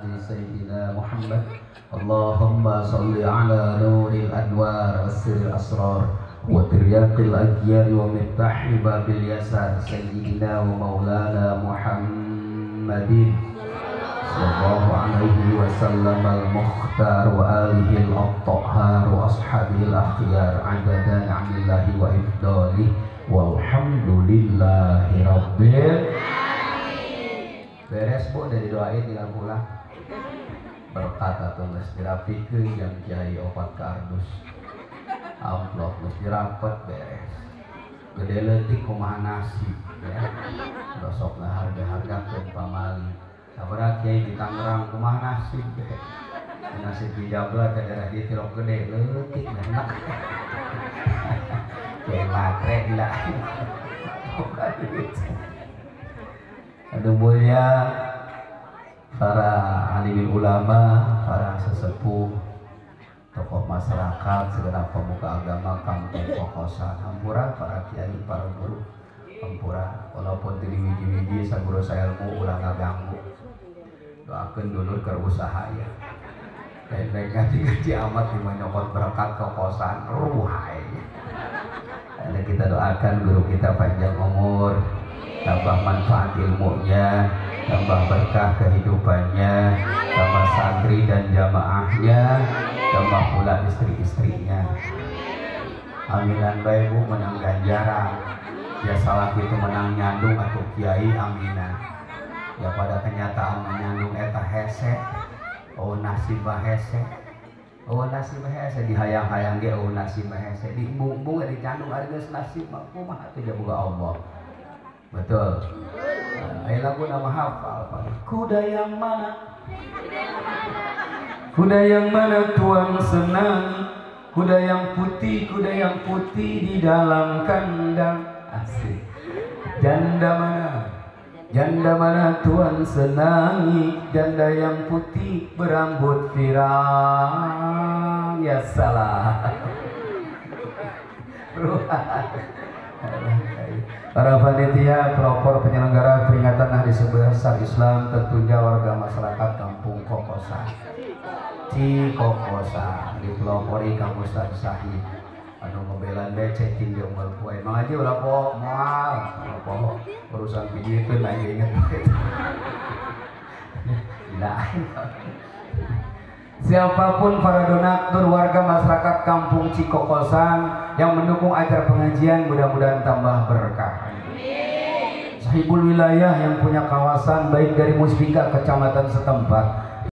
Sayyidina Muhammad. Allahumma salli ala nuril anwar wa sirril asrar wa tiryaqil agyar wa miftahi babil yasar sayyidina wa maulana Muhammadin sallallahu alaihi wasallam al-mukhtar wa alihi al-athhar wa ashabihi al-akhyar adada ni'amillahi wa ifdalihi walhamdulillahi rabbil alamin. Beres bu, udah didoain tinggal pulang. Berkat atau geus dirapikeun jam kiai opat kardus amplop geus dirapet beres. Gede leutik kumaha nasib ya. Dosokna harga-hargakeun pamali. Sabaraha kiai di Tangerang kumaha nasib deh. Nasib di Jabla ke daerah dieu tilok gede leutik enak. Kiai matre gila. Aduh mulia para alimin ulama, para sesepuh, tokoh masyarakat, segenap pemuka agama kampung Kokosan, hampura para kiai, para guru, hampura walaupun teu wiji-wiji saguru saelmu ulah ngaganggu. Doakeun dulur keur usaha ya. Baik-baik ngaji-ngaji amat di menyokot berkat Kokosan, ruhai. Ada kita doakan guru kita panjang umur, tambah manfaat ilmunya, tambah berkah kehidupannya, tambah santri dan jamaahnya, tambah pula istri-istrinya. Aminan bae bu, menang ganjaran. Ya salah itu menang nyandung atau kiai aminan. Ya pada kenyataan menyandung eta hese, oh nasib hese, oh nasib hese dihayang-hayang ge oh nasib hese, diembung-embung dicandung ari geus nasib mah kumaha teh jaboga Allah. Betul. Ayo lagu nama hafal. Kuda yang mana? Kuda yang mana tuan senang? Kuda yang putih di dalam kandang. Asik. Janda mana? Janda mana tuan senangi? Janda yang putih berambut pirang. Ya salah. Para panitia pelopor penyelenggara peringatan Hari Besar Islam, tentunya warga masyarakat Kampung Kokosan, Cikokosan, dipelopori Kang Ustaz Sahid. Anu ngebelan deh cekin dia unggal poe. Mang Haji ulah poho moal, ulah poho urusan video itu nanya inget. Gila. Siapapun para donatur warga masyarakat Kampung Cikokosan yang mendukung acara pengajian, mudah-mudahan tambah berkah. Sahibul wilayah yang punya kawasan baik dari muspika kecamatan setempat